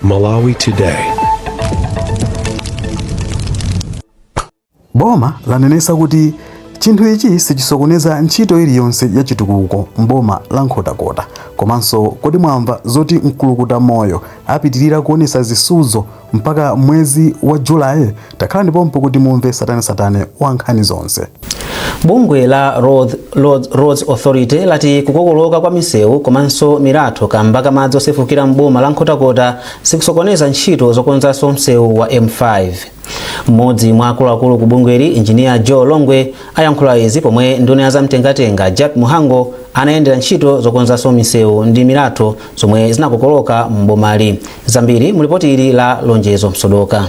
Malawi Today. Boma lanenesa kuti chinthu ichi sichisokoneza ntchito iliyonse ya chitukuko mboma la Nkhotakota. Komanso kodi mwamva zoti Mkulukuta Moyo apitirira kuonesa zisudzo mpaka mwezi wa Julayi? Takhalani pompo kuti mumve satanesatane wa nkhani zonse. Bungwe la Roads Authority lati kukokoloka kwa misewu komanso milatho kamba ka madzi osefukira m'boma la Nkhotakota sikusokoneza ntchito zokonzanso msewu wa M5. Mmodzi mwa akuluakulu ku bungweli, Injiniya Joe Longwe, ayankhula izi pomwe nduna ya zamtengatenga Jappie Mhango anayendera ntchito zokonzanso misewu ndi milatho zomwe zinakokoloka m'bomali. Zambiri mu lipoti ili la Lonjezo Msodoka.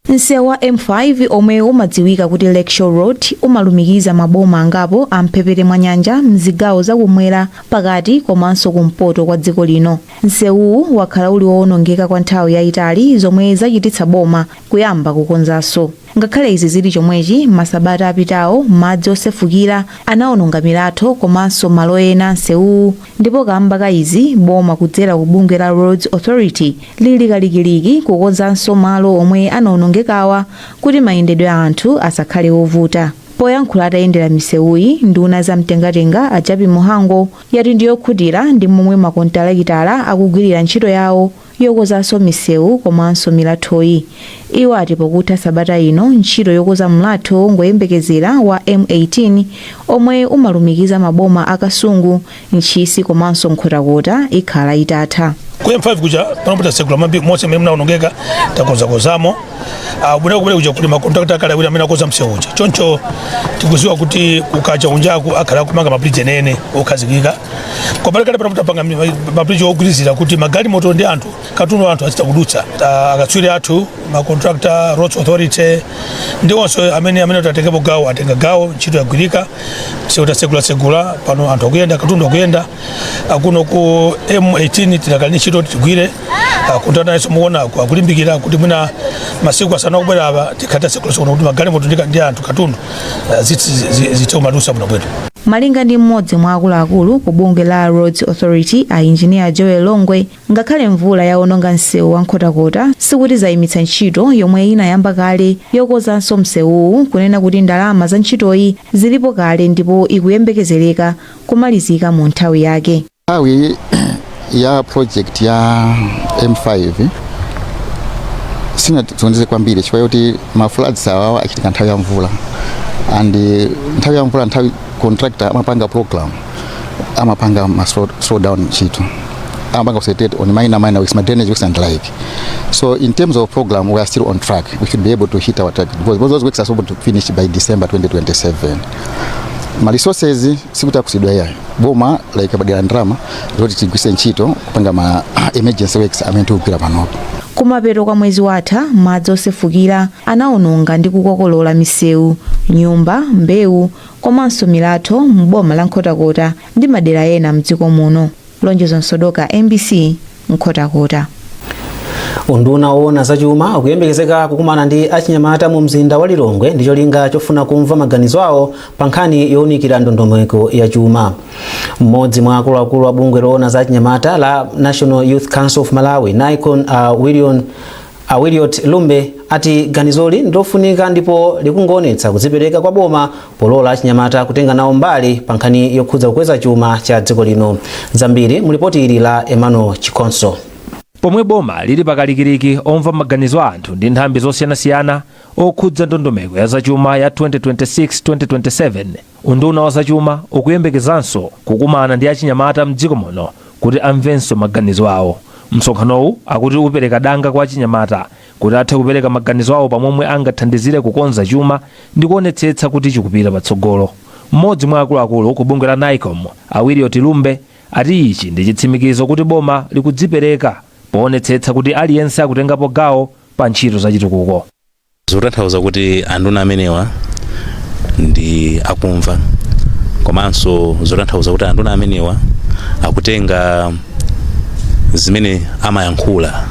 Msewu wa M5 omwe umadziwika kuti Lakeshore Road umalumikiza maboma angapo a mphepete mwa nyanja mzigawo zakumwera, pakati komanso kumpoto kwa dziko lino. Msewuwu wakhala uli wowonongeka kwa nthawi yayitali, zomwe zachititsa boma kuyamba kukonzanso. Ngakhale izi zili chomwechi, masabata apitawo madzi osefukira anawononga milatho komanso malo ena msewuwu, ndipo kamba ka izi boma kudzera ku bungwe la Roads Authority lili kalikiliki kukonzanso malo omwe anawonongekawa kuti mayendedwe a anthu asakhale ovuta. Poyankhula atayendera misewuyi, nduna zamtengatenga a Jappie Mhango yati ndiyokhutira ndi momwe makontalakitala akugwirira ntchito yawo yokonzanso misewu komanso milathoyi. Iwo ati pokutha sabata ino ntchito yokonza mlatho wongoyembekezera wa M18 omwe umalumikiza maboma a Kasungu, Ntchisi komanso Nkhotakota ikhala itatha. Ku M5 kuja panopo tatsegula mambi monse mmene munaonongeka, takonzakonzamo. Bwino kumene kuja kuli makontrakta akale awiri amene akonza msewu uja, choncho tikuziwa kuti kukacha kunjaku akhala akumanga mabridge enene okhazikika. Kopalekale panopo tapanga mabridge ogwirizira kuti magalimoto ndi anthu, katundu anthu azitha kudutsa. Akatswiri athu, makontrakta, Roads Authority ndi onse amene tatengepo gawo atenga gawo, ntchito yagwirika, msewu tatsegulatsegula, pano anthu akuyenda, katundu akuyenda. Kuno ku M18 tidakali ndi ntchito tigwire. Kontrakta mukuona akulimbikira kuti mwina masiku asanu akubwera apa tikhale tatsegula kuti magalimoto ndi anthu, katundu zithe kumadutsa bwinobwino. Malinga ndi mmodzi mwa akuluakulu ku bungwe la Roads Authority, a Engineer Joel Longwe, ngakhale mvula yawononga msewu wa Nkhotakota, sikuti zayimitsa ntchito yomwe inayamba kale yokonzanso msewuwu, kunena kuti ndalama za ntchitoyi zilipo kale ndipo ikuyembekezereka kumalizika mu nthawi yake. Nthawi ya project ya M5 sinatisokoneze kwambiri chifukwa choti ma floods awawa achitika nthawi ya mvula, and nthawi ya mvula, nthawi contractor amapanga program, amapanga ma slow down ntchito, amapanga concentrate on minor minor works, ma drainage works and like. So in terms of program, we are still on track. We should be able to hit our target because those works are supposed to finish by December 2027. Ma resources sikuti akusidwa yayo, boma like badala ndalama zoti tigwise ntchito kupanga ma emergency works amene tikugwira panopo. Kumapeto kwa mwezi watha, madzi osefukira anawononga ndi kukokolola misewu, nyumba, mbewu komanso milatho m'boma la Nkhotakota ndi madera ena mdziko muno. Lonjezo Msodoka, MBC, Nkhotakota. Unduna woona zachuma ukuyembekezeka kukumana ndi achinyamata mu mzinda wa Lilongwe ndi cholinga chofuna kumva maganizo awo pa nkhani yowunikira ndondomeko ya chuma. Mmodzi mwa akuluakulu a bungwe loona za achinyamata la National Youth Council of Malawi, NYCOM, Williot Lumbe ati ganizoli ndilofunika ndipo likungoonetsa kudzipereka kwa boma polola achinyamata kutenga nawo mbali pa nkhani yokhudza kukweza chuma cha dziko lino. Zambiri mu lipoti ili la Emmanuel Chikonso. Pomwe boma lili pakalikiliki omva maganizo a anthu ndi nthambi zosiyanasiyana okhudza ndondomeko ya zachuma ya 2026-2027, unduna wa zachuma ukuyembekezanso kukumana ndi achinyamata mdziko muno kuti amvenso maganizo awo. Msonkhanowu akuti upereka danga kwa achinyamata kuti athe kupereka maganizo awo pamomwe angathandizire kukonza chuma ndi kuonetsetsa kuti chikupita patsogolo. Mmodzi mwa akuluakulu ku bungwe la NYCOM, a Williot Lumbe, ati ichi ndi chitsimikizo kuti boma likudzipereka poonetsetsa kuti aliyense akutengapo gawo pa ntchito zachitukuko. Zikutanthauza kuti anduna amenewa ndi akumva, komanso zotanthauza kuti anduna amenewa akutenga zimene amayankhula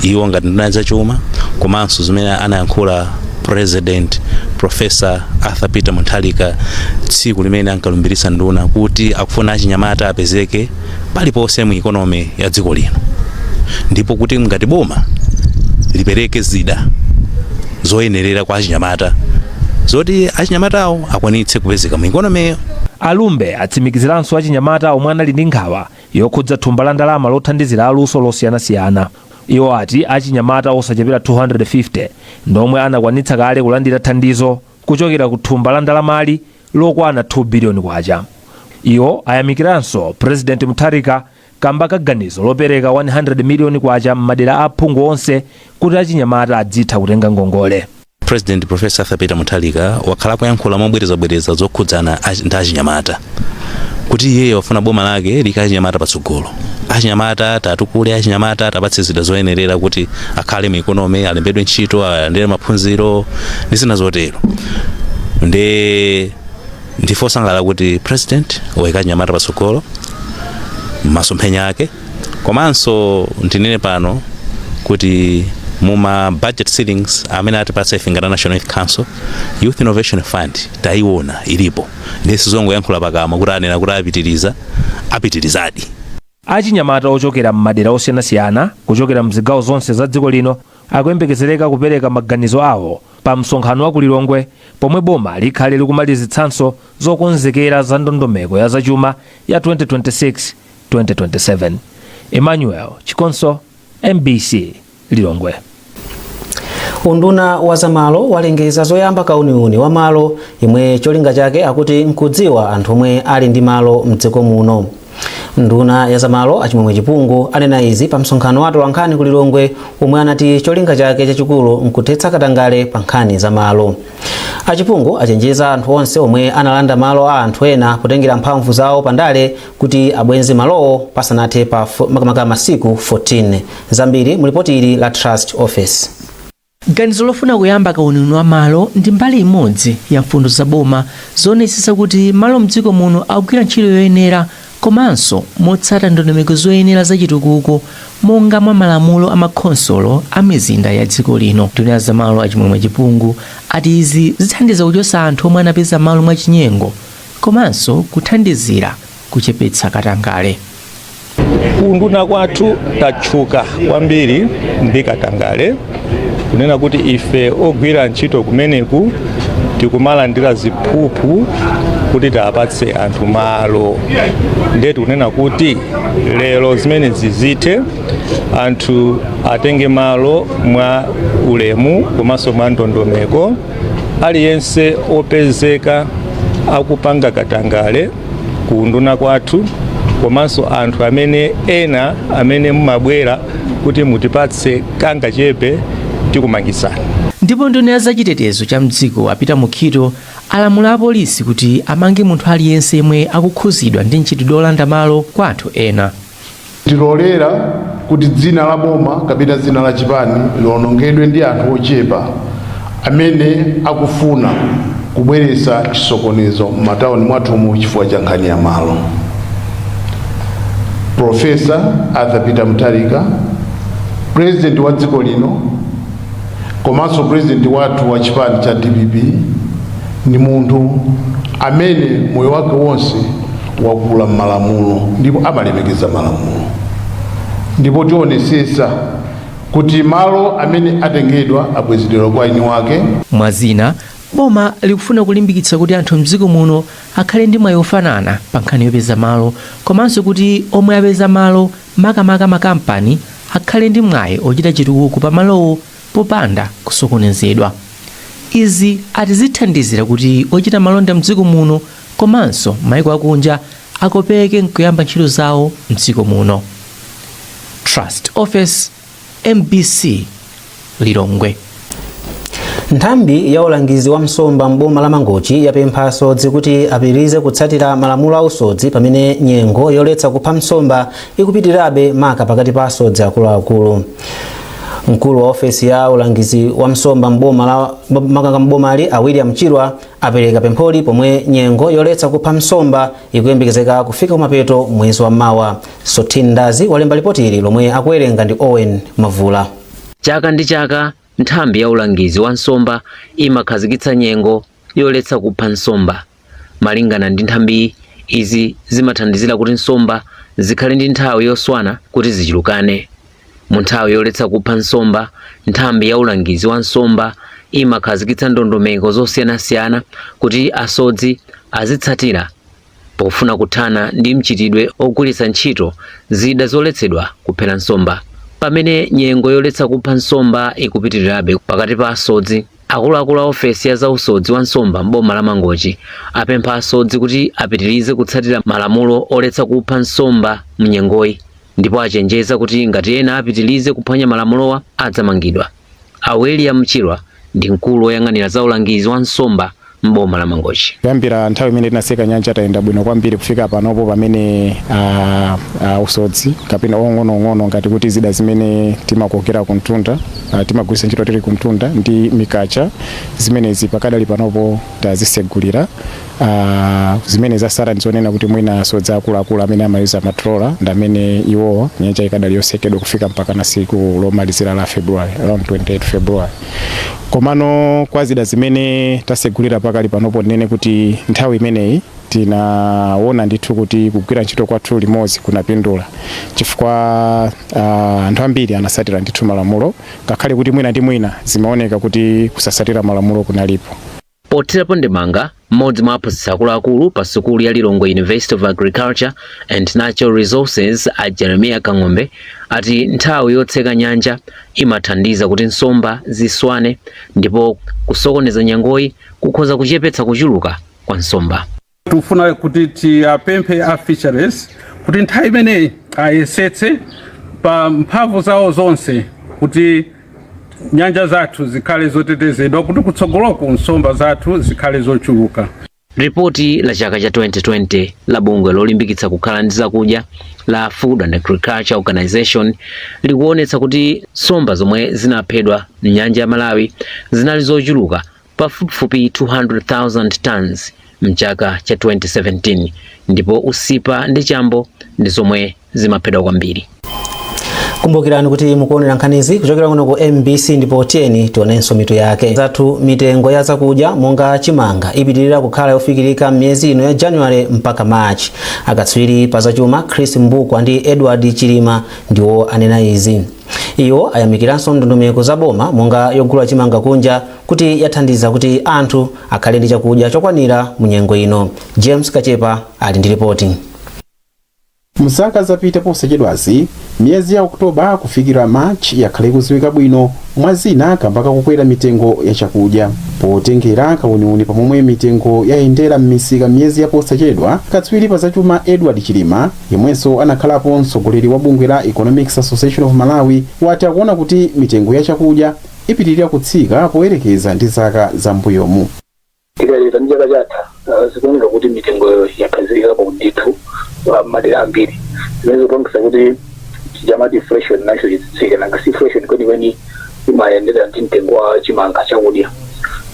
iwo ngati nduna zachuma komanso zimene anayankhula President Professor Arthur Peter Mutharika tsiku limene ankalumbiritsa nduna, kuti akufuna achinyamata apezeke paliponse mu economy ya dziko lino. Ndipo kuti ngati boma lipereke zida zoyenerera kwa achinyamata, zoti achinyamatawo akwanitse kupezeka mu economyyo. Alumbe atsimikiziranso achinyamata omwe anali ndi nkhawa yokhudza thumba la ndalama lothandizira aluso losiyanasiyana. Iwo ati achinyamata osachepera 250 ndomwe anakwanitsa kale kulandira thandizo kuchokera ku thumba la ndalamali lokwana 2 biliyoni kwacha. Iwo ayamikiranso President Mutharika kamba kaganizo lopereka 100 miliyoni kwacha m'madera aphungu onse kuti achinyamata adzitha kutenga ngongole. President Professor Arthur Peter Mutharika wakhala kuyankhula mobwerezabwereza zokhudzana ndi achinyamata, kuti iyeyo wafuna boma lake lika achinyamata patsogolo, achinyamata tatukule, achinyamata tapatse zida zoyenerera kuti akhale mu economy, alembedwe ntchito, alandire maphunziro ndi zina zotero. Ndi ndife osangalala kuti President wayika achinyamata patsogolo masomphenya ake. Komanso ndinene pano kuti muma budget ceilings amene atipatsa ife ngati National Youth Council, Youth Innovation Fund tayiona ilipo. Ndisizongoyankhula pakamwa kuti anena kuti apitiriza, apitirizadi. Achinyamata ochokera m'madera osiyanasiyana kuchokera mzigawo zonse za dziko lino akuyembekezereka kupereka maganizo awo pa msonkhano wa ku Lilongwe, pomwe boma likhale likumalizitsanso zokonzekera za ndondomeko ya zachuma ya 2026 2027. Emmanuel Chikonso, MBC, Lilongwe. Unduna wa zamalo walengeza zoyamba kauniuni wa malo, imwe cholinga chake akuti nkudziwa anthu omwe ali ndi malo mdziko muno. Nduna ya zamalo, Achimwemwe Chipungu, anena izi pa msonkhano wa atolankhani ku Lilongwe, omwe anati cholinga chake chachikulu nkuthetsa katangale pa nkhani za malo. Achipungu achenjeza anthu onse omwe analanda malo a anthu ena kutengera mphamvu zawo pandale kuti abwenze malowo pasanathe pa makamaka masiku 14. Zambiri mu lipoti ili la Trust Office. Ganizo lofuna kuyamba kauniuni wa malo ndi mbali imodzi ya mfundo za boma zoonetsetsa kuti malo mdziko muno akugwira ntchito yoyenera komanso motsata ndondomeko zoyenera zachitukuko monga mwa malamulo a makhonsolo a mizinda ya dziko lino. Nduna ya zamalo, Achimwemwe Chipungu, ati izi zithandiza kuchotsa anthu omwe anapeza malo mwachinyengo komanso kuthandizira kuchepetsa katangale. Kunduna kwathu tatchuka kwambiri ndi katangale, kunena kuti ife ogwira ntchito kumeneku tikumalandira ziphuphu kuti tiapatse anthu malo. Ndiye tikunena kuti lero zimene zizithe, anthu atenge malo mwa ulemu komanso mwa ndondomeko. Aliyense opezeka akupanga katangale kunduna kwathu, komanso anthu amene ena amene mumabwera kuti mutipatse kangachepe, tikumangisani. Ndipo nduna ya zachitetezo cha mdziko, a Peter Mukhito, alamula apolisi kuti amange munthu aliyense yemwe akukhuzidwa ndi mchitidwe olanda malo kwa anthu ena. Tilolera kuti dzina la boma kapena dzina la chipani liwonongedwe ndi anthu ochepa amene akufuna kubweretsa chisokonezo m'matawuni mwathumu chifukwa cha nkhani ya malo. Professor Arthur Peter Mutharika, President wa dziko lino komanso president wathu wa chipani cha DPP, ndi munthu amene moyo wake wonse wakula m'malamulo ndipo amalemekeza malamulo, ndipo tionesesa kuti malo amene atengedwa abwezedwera kwa eni wake. Mwazina, boma likufuna kulimbikitsa kuti anthu mdziko muno akhale ndi mwayi ofanana pa nkhani yopeza malo, komanso kuti omwe apeza malo, makamaka makampani, akhale ndi mwayi ochita chitukuko pa malowo popanda kusokonezedwa. Izi ati zithandizira kuti ochita malonda mdziko muno komanso maiko akunja akopeke nkuyamba ntchito zawo mdziko muno. Trust Office, MBC, Lilongwe. Nthambi ya ulangizi wa nsomba m'boma la Mangochi yapempha asodzi kuti apitirize kutsatira malamulo a usodzi pamene nyengo yoletsa kupha nsomba ikupitirirabe, maka pakati pa asodzi akuluakulu. Mkulu wa ofesi ya ulangizi wa nsomba m'boma la makanga m'bomali, a William Chirwa, apereka pempholi pomwe nyengo yoletsa kupha nsomba ikuyembekezeka kufika kumapeto mwezi wa mawa. Sotin Ndazi walemba ripoti ili lomwe akuwerenga ndi Owen Mavula. Chaka ndi chaka, nthambi ya ulangizi wa nsomba imakhazikitsa nyengo yoletsa kupha nsomba. Malingana ndi nthambiyi, izi zimathandizira kuti nsomba zikhale ndi nthawi yoswana kuti zichulukane. Mu nthawi yoletsa kupha nsomba, nthambi ya ulangizi wa nsomba imakhazikitsa ndondomeko zosiyanasiyana kuti asodzi azitsatira pofuna kuthana ndi mchitidwe ogwiritsa ntchito zida zoletsedwa kuphera nsomba. Pamene nyengo yoletsa kupha nsomba ikupitirirabe pakati pa asodzi, akuluakulu a ofesi ya zausodzi wa nsomba m'boma la Mangochi apempha asodzi kuti apitirize kutsatira malamulo oletsa kupha nsomba mnyengoyi, ndipo achenjeza kuti ngati ena apitirize kuphwanya malamulowa adzamangidwa. A William Chirwa ndi mkulu woyang'anira za ulangizi wa nsomba m'boma la Mangochi. Kuyambira nthawi imene tinaseka nyanja tayenda bwino kwambiri kufika panopo pamene usodzi kapena ong'onoong'ono, ngati kuti zida zimene timakokera kumtunda, timagwiritsa ntchito tili kumtunda, ndi mikacha, zimenezi pakadali panopo tazisegulira. Zimene zasala ndizonena kuti mwina asodzi akuluakulu amene amayuza ma trawler ndi amene iwowa nyanja ikadali yosekedwa kufika mpaka na siku lomalizira la February, around 28 February. Komano kwa zida zimene tasegulira pakali panopo, ndinene kuti nthawi imeneyi tinaona ndithu kuti kugwira ntchito kwathu limodzi kunapindula, chifukwa anthu ambiri anasatira ndithu malamulo, ngakhale kuti mwina ndi mwina zimaoneka kuti kusasatira malamulo kunalipo. Pothirapo ndemanga, mmodzi mwa aphunzitsi akuluakulu pa sukulu ya Lilongwe University of Agriculture and Natural Resources, a Jeremiah Kang'ombe, ati nthawi yotseka nyanja imathandiza kuti nsomba ziswane, ndipo kusokoneza nyengoyi kukhoza kuchepetsa kuchuluka kwa nsomba. Tikufuna kuti tiyapemphe a fisheries kuti nthawi imeneyi ayesetse pa mphamvu zawo zonse kuti nyanja zathu zikhale zotetezedwa, kuti kutsogoloku nsomba zathu zikhale zochuluka. Ripoti la chaka cha 2020 la bungwe lolimbikitsa kukhala ndi zakudya la Food and Agriculture Organization likuonetsa kuti nsomba zomwe zinaphedwa mnyanja ya Malawi zinali zochuluka pafupifupi 200,000 tons mchaka cha 2017, ndipo usipa ndi chambo ndi zomwe zimaphedwa kwambiri. Kumbukirani kuti mukuonera nkhanizi kuchokera kuno ku MBC, ndipo tiyeni tionenso mitu yake zathu. Mitengo ya zakudya monga chimanga ipitirira kukhala yofikirika m'miyezi ino ya January mpaka March. Akatswiri pa zachuma Chris Mbukwa ndi Edward Chilima ndiwo anena izi. Iwo ayamikiranso ndondomeko za boma monga yogula chimanga kunja kuti yathandiza kuti anthu akhale ndi chakudya chokwanira mu nyengo ino. James Kachepa ali ndi ripoti. Mzaka zapita posachedwazi, miyezi ya Okutoba kufikira March yakhala ikudziwika bwino mwa zina kamba kakukwera mitengo ya chakudya. Potengera kauniuni pamomwe mitengo yayendera m'misika miyezi ya posachedwa, katswiri pa zachuma Edward Chilima, yemwenso anakhalapo mtsogoleri wa bungwe la Economics Association of Malawi, wati akuona kuti mitengo ya chakudya ipitirira kutsika poyerekeza ndi zaka zambuyomu. Tikayerekeza ndi chaka chatha, zikuoneka kuti mitengo yakhazikikapo ndithu madera ambiri, zimene zikupangisa kuti chichamati inflation nacho chitsike. Nanga si inflation kwenikweni imayendera ndi mtengo wa chimanga, chakudya?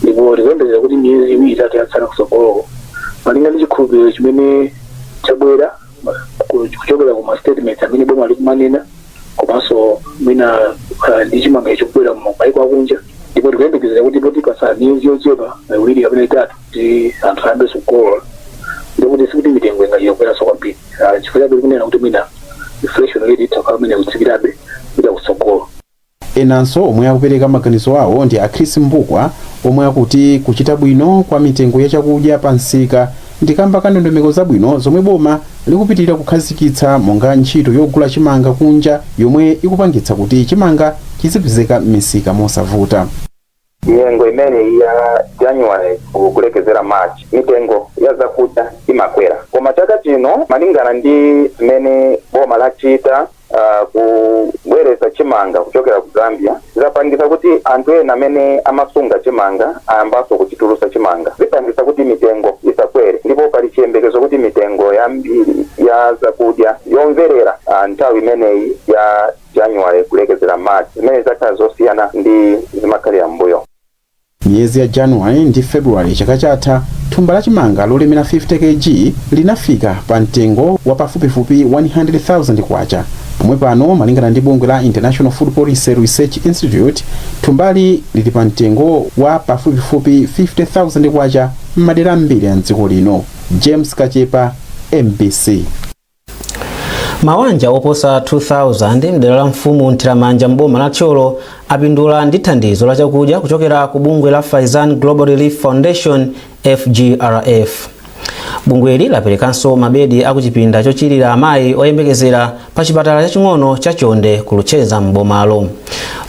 Ndipo tikuyembekeza kuti miyezi 2, 3 yatsala kutsogoloko, malinga ndi chikhulupiriro chimene chabwera kuchokera ku ma statements amene boma likumanena, komanso mwina ndi chimanga chikubwera mu maiko akunja, ndipo tikuyembekezera kuti poti pasala miyezi yochepa 2 kapena 3 kuti anthu ayambenso kukolola, ndikuti sikuti mitengo ingachita kukweranso kwambiri. Chifukwa chake tikunena kuti mwina inflation rate itha kukhala mwina kutsikirabe kupita kutsogolo. Enanso omwe akupereka maganizo awo ndi a Chris Mbukwa, omwe akuti kuchita bwino kwa mitengo ya chakudya pa msika ndi kamba ka ndondomeko zabwino zomwe boma likupitirira kukhazikitsa, monga ntchito yogula chimanga kunja yomwe ikupangitsa kuti chimanga chizipezeka m'misika mosavuta. Nyengo imene ya January kulekezera March, mitengo ya zakudya imakwera, koma chaka chino, malingana ndi zimene boma lachita, kubweretsa chimanga kuchokera ku Zambia, zapangisa kuti anthu ena amene amasunga chimanga ayambanso kuchitulusa chimanga, zipangisa kuti mitengo isakwere. Ndipo pali chiyembekezo kuti mitengo yambiri ya zakudya yomverera nthawi imeneyi ya January kulekezera March, zimene zakhala zosiyana ndi zimakhalira mbuyo. Miyezi ya January ndi February chaka chatha, thumba la chimanga lolemera 50 kg linafika pa mtengo wa pafupifupi 100,000 kwacha, pomwe pano, malingana ndi bungwe la International Food Policy Research Institute, thumbali lili pa mtengo wa pafupifupi 50,000 kwacha m'madera ambiri a mdziko lino. James Kachepa, MBC. Mawanja oposa 2000 mdera la mfumu Nthiramanja mboma la Thyolo apindula ndi thandizo la chakudya kuchokera ku bungwe la Faizan Global Relief Foundation, FGRF. Bungweli laperekanso mabedi akuchipinda chochirira amayi oyembekezera pa chipatala chaching'ono cha Chonde ku Luchenza mbomalo.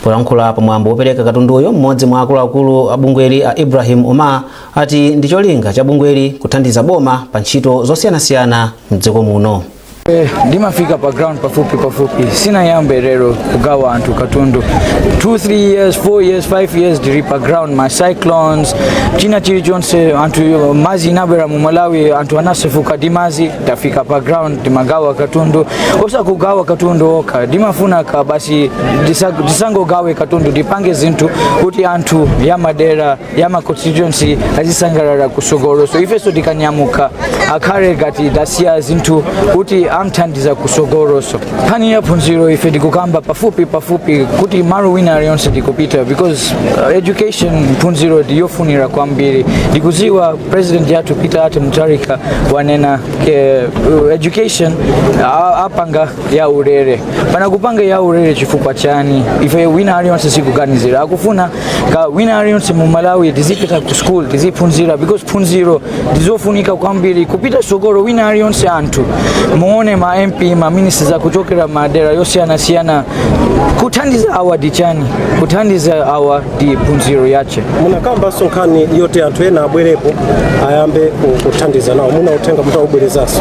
Polankhula pamwambo wopereka katunduyo, mmodzi mwa akuluakulu a bungweli, a Ibrahim Omar, ati ndi cholinga cha bungweli kuthandiza boma pa ntchito zosiyanasiyana mdziko muno. Ndimafika pa ground pafupi pafupi. Sinayambe lero kugawa anthu katundu. 2, 3 years, 4 years, 5 years ndiri pa ground. Ma cyclones, china chilichonse, anthu mazi inabwera mu Malawi, anthu anasefuka ndi mazi, tafika pa ground, timagawa katundu. Osakugawa katundu okha, ndimafuna ka basi tisangogawe katundu, tipange zinthu kuti anthu ya madera ya ma constituency azisangalala kusogolo. So ifeso tikanyamuka, akhale ngati tasiya zinthu kuti amthandiza kusogoloso. Nkhani ya phunziro, ife tikukamba pafupi pafupi kuti malo wina aliyonse tikupita, because education, phunziro ndiyofunira kwambiri. Ndikuziwa president yathu Peter Arthur Mutharika wanena ke education apanga ya ulere. Pana kupanga ya ulere chifukwa chani? Ife wina aliyonse sikuganizira akufuna ka wina aliyonse mu Malawi tizipita ku school, tiziphunzira, because phunziro ndizofunika kwambiri kupita sogolo wina aliyonse. Anthu muone ma MP, ma ministers akuchokera madera yosiyanasiyana. Kuthandiza awa ndi chani? Kuthandiza awa ndi phunziro yache. Munakambanso nkhani yoti anthu ena abwerepo ayambe kuthandiza nawo. Muna uthenga mutaubwerezanso?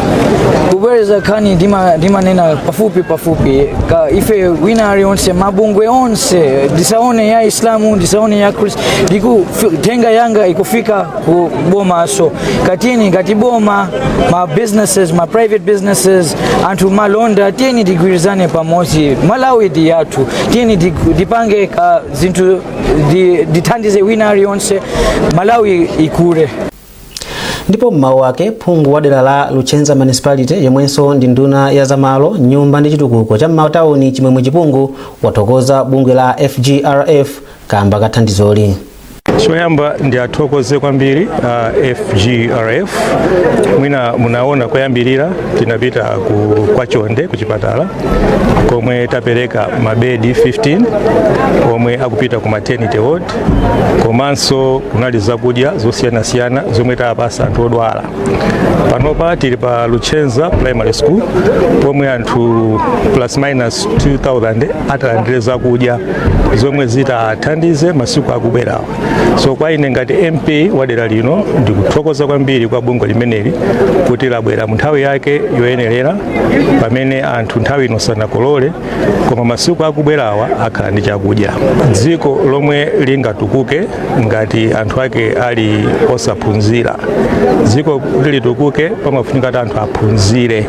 Kubwereza nkhani ndimanena pafupi pafupi ka ife wina aliyonse, mabungwe onse, ndisaone ya Islamu, ndisaone ya Kristu, ndiku tenga yanga ikufika ku bomaso katini ngati boma, ma businesses, ma private businesses, anthu malonda, tiyeni tigwirizane pamodzi. Malawi ndi yathu. Tiyeni tipange ka zinthu dithandize wina aliyonse, Malawi ikule. Ndipo mmawu ake, phungu wa dera la Luchenza Municipality yomwenso ndi nduna ya zamalo, nyumba ndi chitukuko cha m'matawuni, Chimwemwe Chipungu, wathokoza bungwe la FGRF kamba ka thandizoli. Choyamba ndi athokoze kwambiri FGRF. Mwina munaona koyambirira tinapita ku kwa Chonde ku chipatala komwe tapereka mabedi 15 omwe akupita ku maternity ward, komanso kunali zakudya zosiyanasiyana zomwe tapasa anthu odwala. Panopa tili pa Luchenza Primary School pomwe anthu plus minus 2000 atalandire zakudya zomwe zitathandize masiku akubwerawa. So kwa ine ngati MP wa dera lino, ndikuthokoza kwambiri kwa bungwe limeneli kuti labwera mu nthawi yake yoyenerera, pamene anthu nthawi ino sanakolole, koma masiku akubwerawa akhala ndi chakudya. Dziko lomwe lingatukuke ngati anthu ake ali osaphunzira? Dziko kuti litukuke pamafunika kuti anthu aphunzire.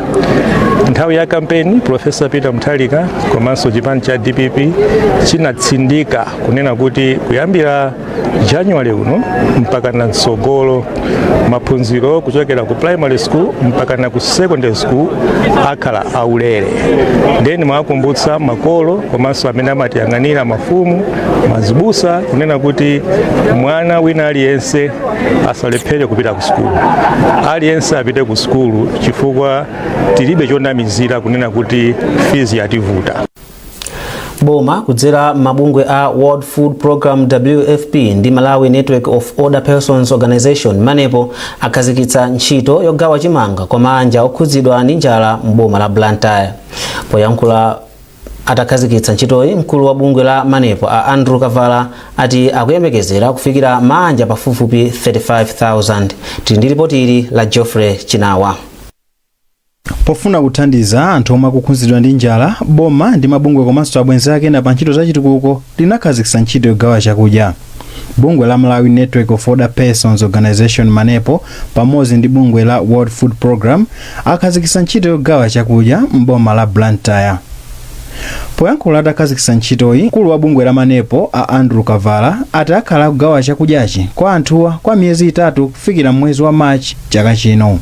Nthawi ya kampeni, Professor Peter Mutharika komanso chipani cha DPP chinatsindika kunena kuti kuyambira January uno mpaka na mtsogolo, maphunziro kuchokera ku primary school mpaka na ku secondary school akhala aulere. Then mwakumbutsa makolo komanso amene amatiyang'anira, mafumu, mazibusa, kunena kuti mwana wina aliyense asalephere kupita ku sukulu, aliyense apite ku sukulu, chifukwa tilibe chonamizira kunena kuti fees yativuta. Boma kudzera mabungwe a World Food Program, WFP, ndi Malawi Network of Older Persons Organization, MANEPO, akhazikitsa ntchito yogawa chimanga kwa maanja okhudzidwa ndi njala m'boma la Blantyre. Poyankhula atakhazikitsa ntchitoyi, mkulu wa bungwe la MANEPO, a Andrew Kavala, ati akuyembekezera kufikira maanja pafupifupi 35,000. Tili ndi ripoti ili la Geoffrey Chinawa. Pofuna kuthandiza anthu omwe akukhudzidwa ndi njala, boma ndi mabungwe komanso abwenzi ake na pa ntchito za chitukuko linakhazikitsa ntchito yogawa chakudya. Bungwe la Malawi Network of Older Persons Organization, MANEPO, pamodzi ndi bungwe la World Food Program akhazikitsa ntchito yogawa chakudya m'boma la Blantyre. Poyankhula atakhazikitsa ntchitoyi, mkulu wa bungwe la MANEPO, a Andrew Kavala, ati akhala akugawa chakudyachi kwa anthuwa kwa miyezi 3 kufikira mwezi wa March chaka chino.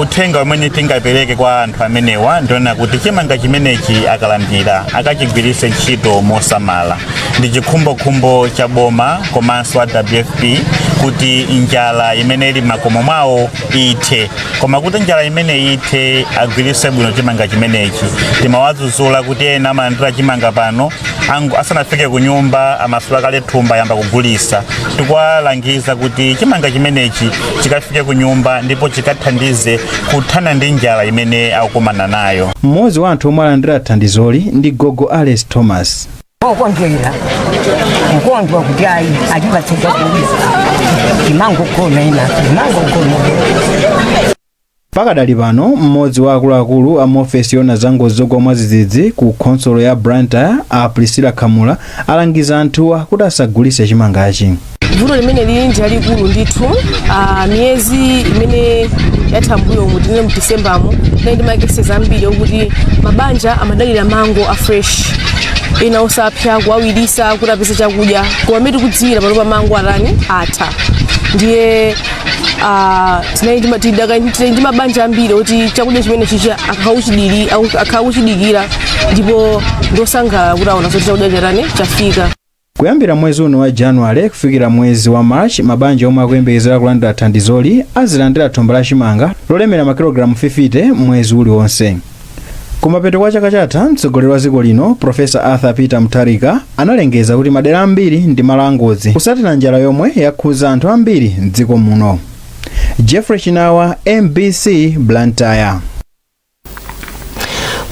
Uthenga umene tingapereke kwa anthu amenewa ndiona kuti chimanga chimenechi akalandira akachigwiritse ntchito mosamala. Ndi chikhumbokhumbo cha boma komanso a WFP Kuti njala imene ili m'makomo mwawo ithe, koma kuti njala imene ithe, agwiritse bwino chimanga chimenechi. Timawadzudzula kuti ena amalandira chimanga pano, asanafike ku nyumba amasula kale thumba, ayamba kugulisa. Tikuwalangiza kuti chimanga chimenechi chikafike ku nyumba ndipo chikathandize kuthana ndi njala imene akukumana nayo. Mmodzi wa anthu omwe alandira thandizoli ndi Gogo Alice Thomas. Okondwera, kukondwa kuti ayi, atipatse chakudya, timangogona ina, timangogona. Pakadali pano, mmodzi wa akuluakulu a muofesi yoona za ngozi zogwa mwadzidzidzi ku khonsolo ya Blantyre, a Priscilla Khamula, alangiza anthuwa kuti asagulitse chimangachi. Vuto limene lili ndi lalikulu ndithu. Miyezi imene yatha mbuyomu, tinene mu Decembermo, tinali ndi ma cases ambiri okuti mabanja amadalira mango a fresh, ena osapsa, kuwawirisa kuti apeze chakudya. Koma amene tikudziwira panopa, mango atani, atha. Ndiye tinali ndi mabanja ambiri oti chakudya chimene chichi akauchidikira, ndipo ndosangalala kuti aona zoti chakudya chatani, chafika. Kuyambira mwezi uno wa Januwale kufikira mwezi wa March, mabanja omwe akuyembekezera kulandira thandizoli azilandira thumba la chimanga lolemera makilogalamu 50 mwezi uliwonse. Kumapeto kwa chaka chatha, mtsogoleri wa dziko lino Profesa Arthur Peter Mutharika analengeza kuti madera ambiri ndi malo angozi kusatira njala yomwe yakhuza anthu ambiri mdziko muno. Jeffrey Chinawa, MBC, Blantyre.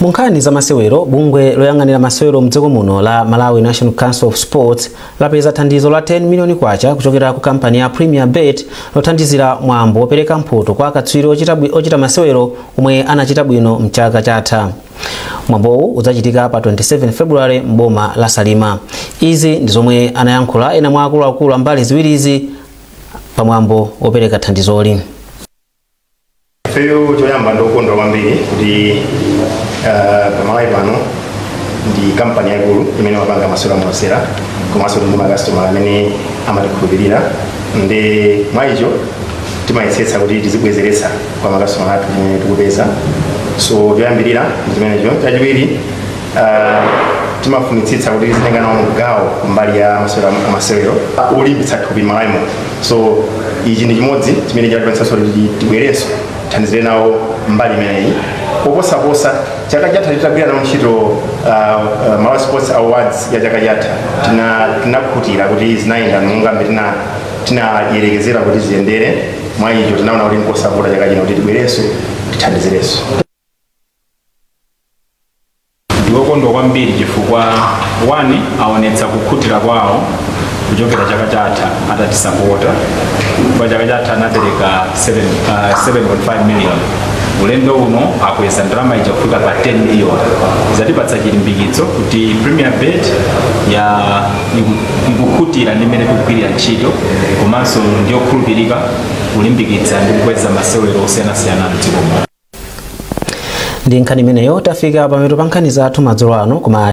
Mu nkhani za masewero, bungwe loyang'anira masewero mdziko muno la Malawi National Council of Sports lapeza thandizo la 10 miliyoni kwacha kuchokera ku kampani ya Premier Bet lothandizira mwambo wopereka mphoto kwa akatswiri ochita masewero omwe anachita bwino mchaka chatha. Mwambowu udzachitika pa 27 February mboma la Salima. Izi ndi zomwe anayankhula ena mwa akuluakulu a mbali ziwirizi pamwambo wopereka thandizoli. Ifeyo choyamba ndokondwa kwambiri kuti pamalawi pano ndi kampani yaikulu imene imapanga masewero amasewera, komanso ndi makasitomala amene amatikhulupirira. Ndi mwa icho timayesetsa kuti tizibwezeretsa kwa makasitomala athu chimene tikupeza. So choyambirira ndi chimenecho. Chachiwiri, timafunitsitsa kuti tizitenga nawo gawo mbali ya masewero amasewero olimbitsa thupi m'Malawimo. So ichi ndi chimodzi chimene chatipangitsanso kuti tibwerenso thandizire nawo mbali imeneyi. Poposaposa chaka chatha titagwira nawo ntchito Malawi Sports Awards ya chaka chatha, tinakhutira kuti zinayenda monga mmene tinayerekezera kuti ziyendere. Mwa icho tinaona kuti nkosavuta chaka chino kuti tibwerenso tithandizirenso. Ndiwokondwa kwambiri chifukwa one, aonetsa kukhutira kwawo kuchokera chaka chatha atatisapota. Kwa chaka chatha anapereka 7.5 million, ulendo uno akweza ndalama ija kufika pa 10 million. Zatipatsa chilimbikitso kuti Premier Bet ya ikukhutira ndi mmene tikugwirira ntchito, komanso ndiyokhulupirika kulimbikitsa ndi kukweza masewero osiyanasiyana mdziko muno. Ndi nkhani imeneyo tafika pamapeto pa nkhani zathu madzulo ano, koma